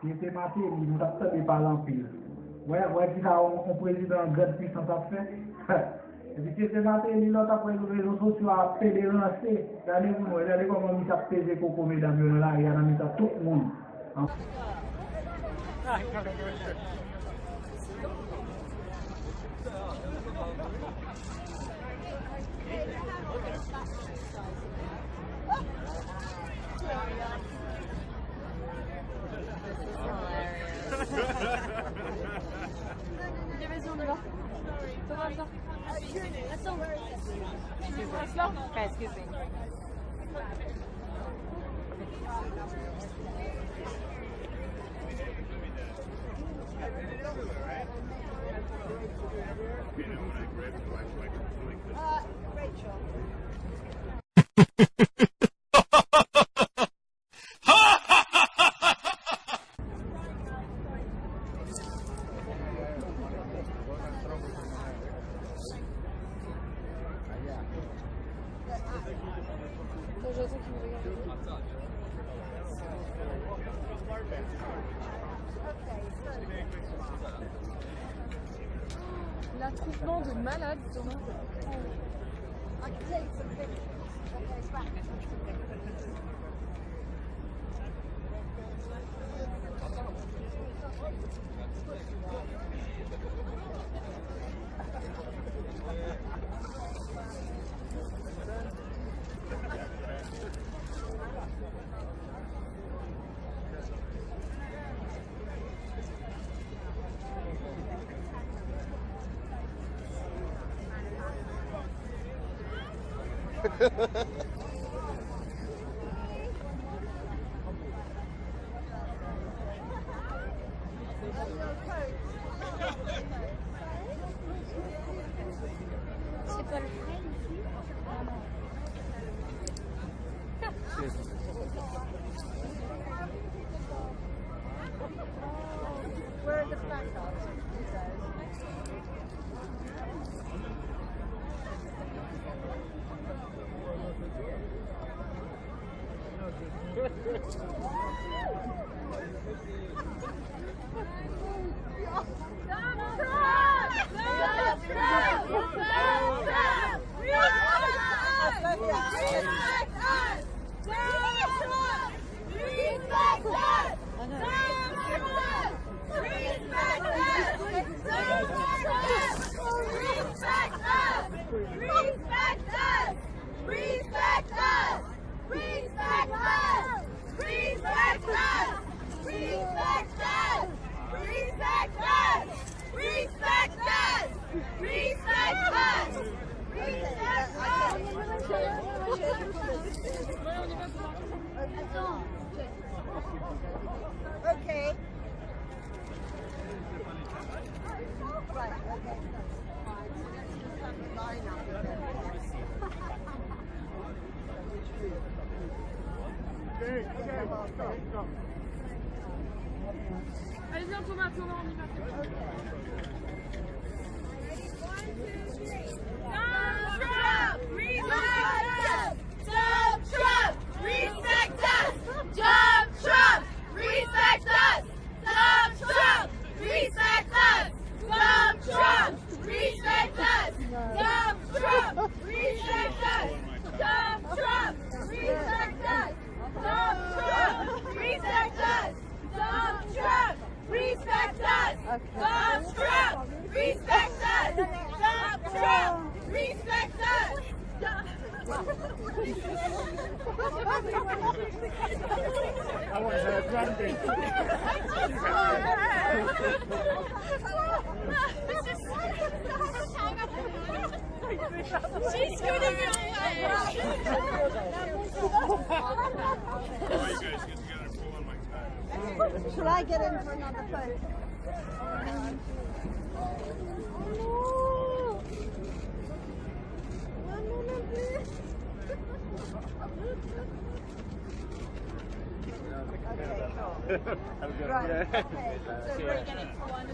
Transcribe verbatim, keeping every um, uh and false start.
Kete Martelly, nou t ap tande pale anpil. Wè, wè kisa yon, yon prezidan grande puissance ap fè. Epi kete Martelly, lè w t ap wè rezo sosyo a ap pede ranse. Gade pou nou wè, gade kòman misye ap peze koko medam yo nan lari a nan mitan tout moun. Attends. Tu veux pas cela ? Pas, excusez. L'attroupement de malades dans C'est pas le frein ici ? Ah non. Where are the flags? Respect us! Respect us! Respect us! Respect us! Ok. Allez, viens, Thomas, Thomas, on y va. Donald Trump, respect us! Donald Trump, respect us! Donald Trump, respect us! Donald Trump, respect us! Donald Trump, respect us! Donald Trump, respect us! Donald Trump, respect us! Donald Trump, respect us! Donald Trump, respect us! Donald Trump, respect us! Donald Trump, respect us! She's scooting me away. Should I get in for another photo? Okay, cool. Right. Okay. So we're getting one.